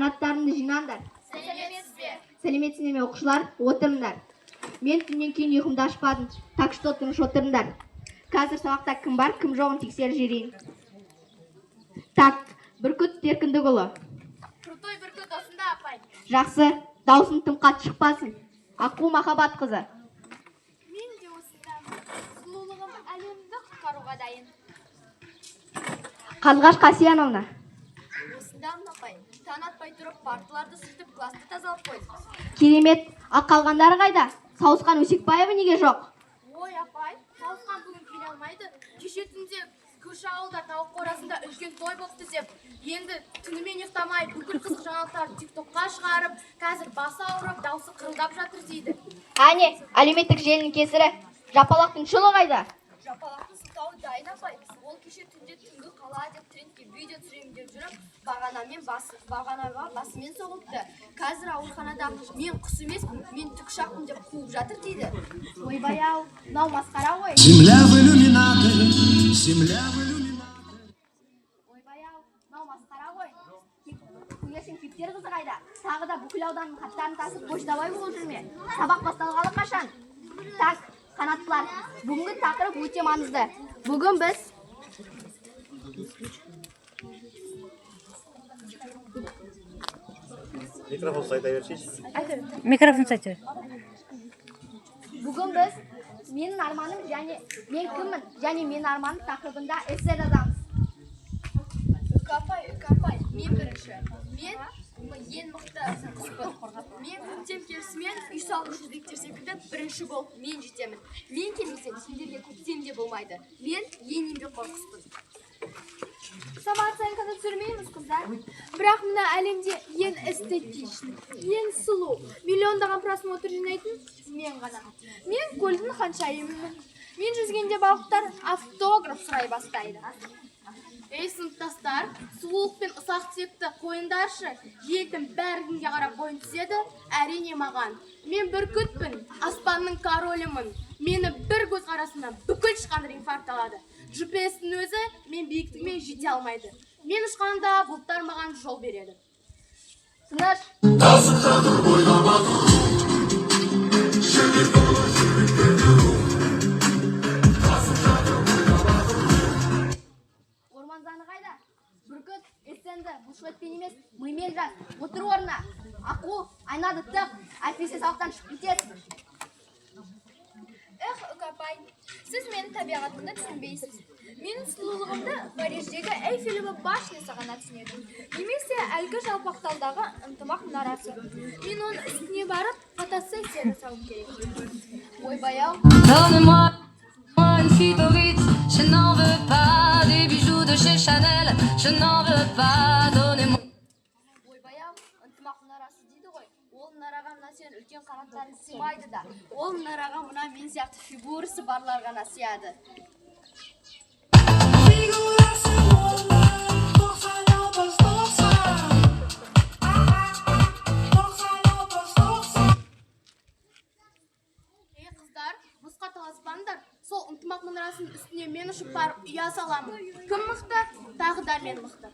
Қанаттарыңды жинаңдар. Сәлеметсіз бе? Сәлеметсіңдер ме, оқушылар? Отырыңдар. Мен түннен кейін ұйқымды ашпадым, так что тыныш отырыңдар. Қазір сабақта кім бар, кім жоғын тексеріп жіберейін. Так, Бүркіт Еркіндікұлы. Крутой бүркіт осында, апай. Жақсы, даусың тым қатты шықпасын. Аққу Махаббатқызы. Мен де осындамын. Сұлулығым әлемді құтқаруға дайын. Қарлығаш Қасияновна. Осындамын, апай. Таң атпай тұрып парталарды сүртіп, классты тазалап қойдым. Керемет, ал қалғандары қайда? Сауысқан Өсекбаева неге жоқ? Ой, апай, Сауысқан бүгін келе алмайды. Кеше түнде көрші ауылда тауық қорасында үлкен той болыпты деп, енді түнімен ұйықтамай бүкіл қызық жаңалықтарды тиктокқа шығарып, қазір басы ауырып, даусы қырылдап жатыр дейді. Әне, әлеуметтік желінің кесірі. Жапалақтың шұлы қайда? Жапалақтың сылтауы дайын, апай. Ол кеше түнде түнгі қала деп трендке видео түсіремін деп жүріп, бағанамен басы, бағанаға басымен соғылыпты. Қазір ауруханада мен құс емеспін, мен тікұшақпын деп қуып жатыр дейді. Ойбай ау, мынау масқара ғой. Земля в иллюминаторе, земля в иллюминаторе. Ойбай ау, мынау масқара ғой. Көгершін Кептер қызы қайда? Тағы да бүкіл ауданның хаттарын тасып поштабай болып жүр ме? Сабақ басталғалы қашан? Так, қанаттылар, бүгінгі тақырып өте маңызды. Бүгін біз Микрофон айта берсейші. Микрофон айта бер. Бүгін біз менің арманым және мен кіммін және менің арманым тақырыбында эссе жазамыз. Үкі апай, Үкі апай, мен бірінші. Мен ең мықты құспын. Мен көктем келісімен үй салушы жігіттер секілді бірінші болып мен жетемін. Мен келмесем, сендерге көктем де болмайды. Мен ең еңбекқор құспын. Самооценканы түсірмейміз, қыздар. Бірақ мына әлемде ең эстетичный, ең сұлу, миллиондаған просмотр жинайтын мен ғана. Мен көлдің ханшайымымын. Мен жүзгенде балықтар автограф сұрай бастайды. Ей, сыныптастар, сұлулық пен ұсақ түйекті қойыңдаршы. Елдің бәрі кімге қарап бойын түзеді? Әрине, маған. Мен бүркітпін, аспанның королімін. Мені бір көзқарасымнан бүкіл тышқандар инфаркт алады. GPS-тің өзі мен биіктігіме жете алмайды. Мен ұшқанда бұлттар маған жол береді. Тыныш. Орман заңы қайда? Бүркіт, эссеңді бұлшықетпен емес, мимен жаз. Отыр орнына. Аққу, айнады тық, әйтпесе сабақтан шығып кетесің. Эх, Үкі апай, сіз менің табиғатымды түсінбейсіз. Менің сұлулығымды Париждегі Эйфелева башнясы ғана түсінеді. Немесе әлгі Жалпақталдағы Ынтымақ мұнарасы. Мен оның үстіне барып, фотосессия жасауым керек. Ойбай ау, Donnez-moi une fille, je n'en veux pas des bijoux de chez Chanel, je n'en veux pas, donnez-moi. Ойбай ау, Ынтымақ мұнарасы дейді ғой. Ол мұнараға мына сенің үлкен қанаттарың сыймайды да. Ол мұнараға мына мен сияқты фигурасы барлар ғана сияды. Figurası olmaz, 99 90. 99 90. Ей, қыздар, босқа таласпаңдар. Сол Ынтымақ мұнарасының үстіне мен ұшып барып ұя саламын. Кім мықты? Тағы да мен мықты.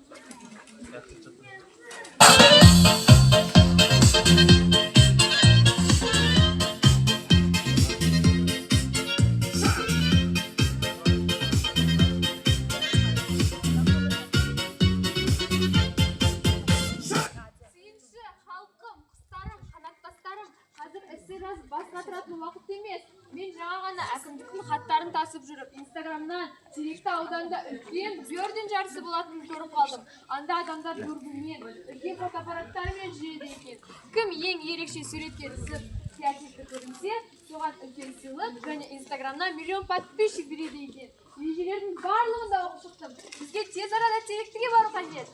Сүйінші, халқым, құстарым, қанаттастарым, қазір эссе жазып бас қатыратын уақыт емес. Мен жаңа ғана әкімдіктің хаттарын тасып жүріп, Инстаграмнан Теректі ауданында үлкен бёрден жарысы болатынын көріп қалдым. Анда адамдар дурбинмен, үлкен фотоаппараттармен жүреді екен. Кім ең ерекше суретке түсіп, креативті көрінсе, соған үлкен сыйлық және Инстаграмнан миллион подписчик береді екен. Ережелердің барлығын да оқып шықтым. Бізге тез арада Теректіге бару қажет.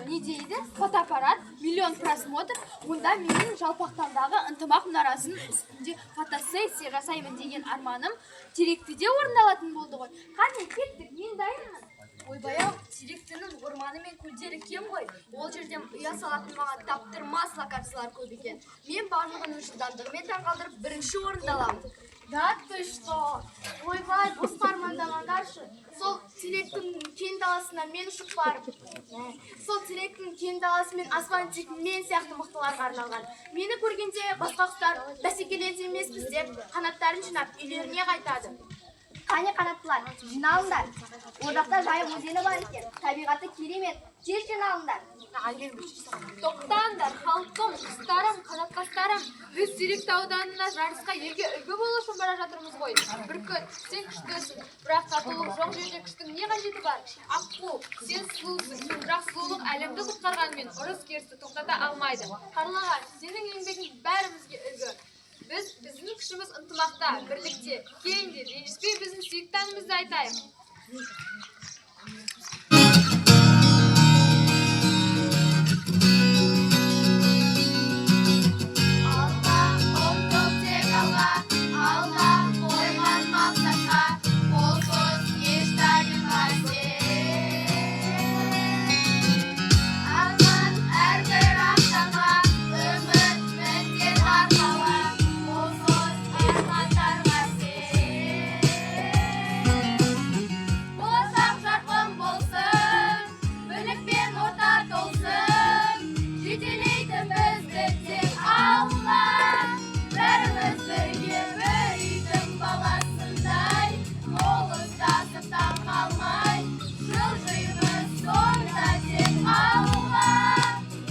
Не дейді? Фотоаппарат, миллион просмотр, онда менің Жалпақталдағы Ынтымақ мұнарасының үстінде фотосессия жасаймын деген арманым Теректіде орындалатын болды ғой. Қане, кеттік, мен дайынмын. Ойбай ау, Теректінің орманы мен көлдері кем ғой. Ол жерден ұя салатын маған таптырмас локациялар көп екен. Мен барлығының жылдамдығымен таңғалдырып, бірінші орынды аламын. Да ты что? Ойбай, босқа армандамаңдаршы. Сол теректің кең даласына мен ұшып барып, сол теректің кең даласы мен аспан тек мен сияқты мықтыларға арналған. Мені көргенде басқа құстар бәсекелес емеспіз деп қанаттарын жинап үйлеріне қайтады. Қане, қанаттылар, жиналыңдар. О жақта Жайық өзені бар екен. Табиғаты керемет. Тез жиналыңдар. Тоқтаңдар, халқым, құстарым, қанатқастарым. Біз Теректі ауданына жарысқа елге үлгі болу үшін бара жатырмыз ғой. Бүркіт, сен күштісің, бірақ татулық жоқ жерде күштің не қажеті бар? Аққу, сен сұлусың, бірақ сұлулық әлемді құтқарғанмен ұрыс керісті тоқтата алмайды. Қарлығаш, сенің еңбегің бәрімізге үлгі. Біздің күшіміз ынтымақта, бірлікте. Келіңдер, ренжіспей біздің сүйікті әнімізді айтайық. Алға, ұмтыл тек алға, алға қойған мақсатқа, қол созып еш тайынба сен. Арман әрбір ақтанға, үміт міндет арқала, қол соз армандарға сен. Болашақ жарқын болсын, бірлікпен орта толсын, жетелейтін бізді тек Алла. Бәріміз бірге бір үйдің баласындай, қол ұстасып таң қалмай, жылжимыз сонда тек алға.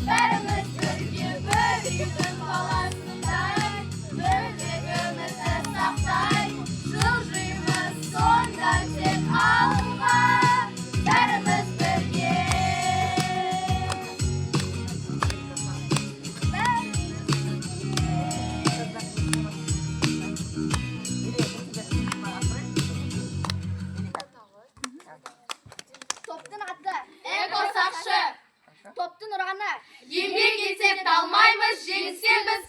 Бәріміз бірге бір үйдің баласындай, бірлігімізді сақтай, жылжимыз сонда тек алға. Бәріміз бірге. Топтың аты. Экосақшы. Топтың ұраны. Еңбек етсек талмаймыз, жеңіске біз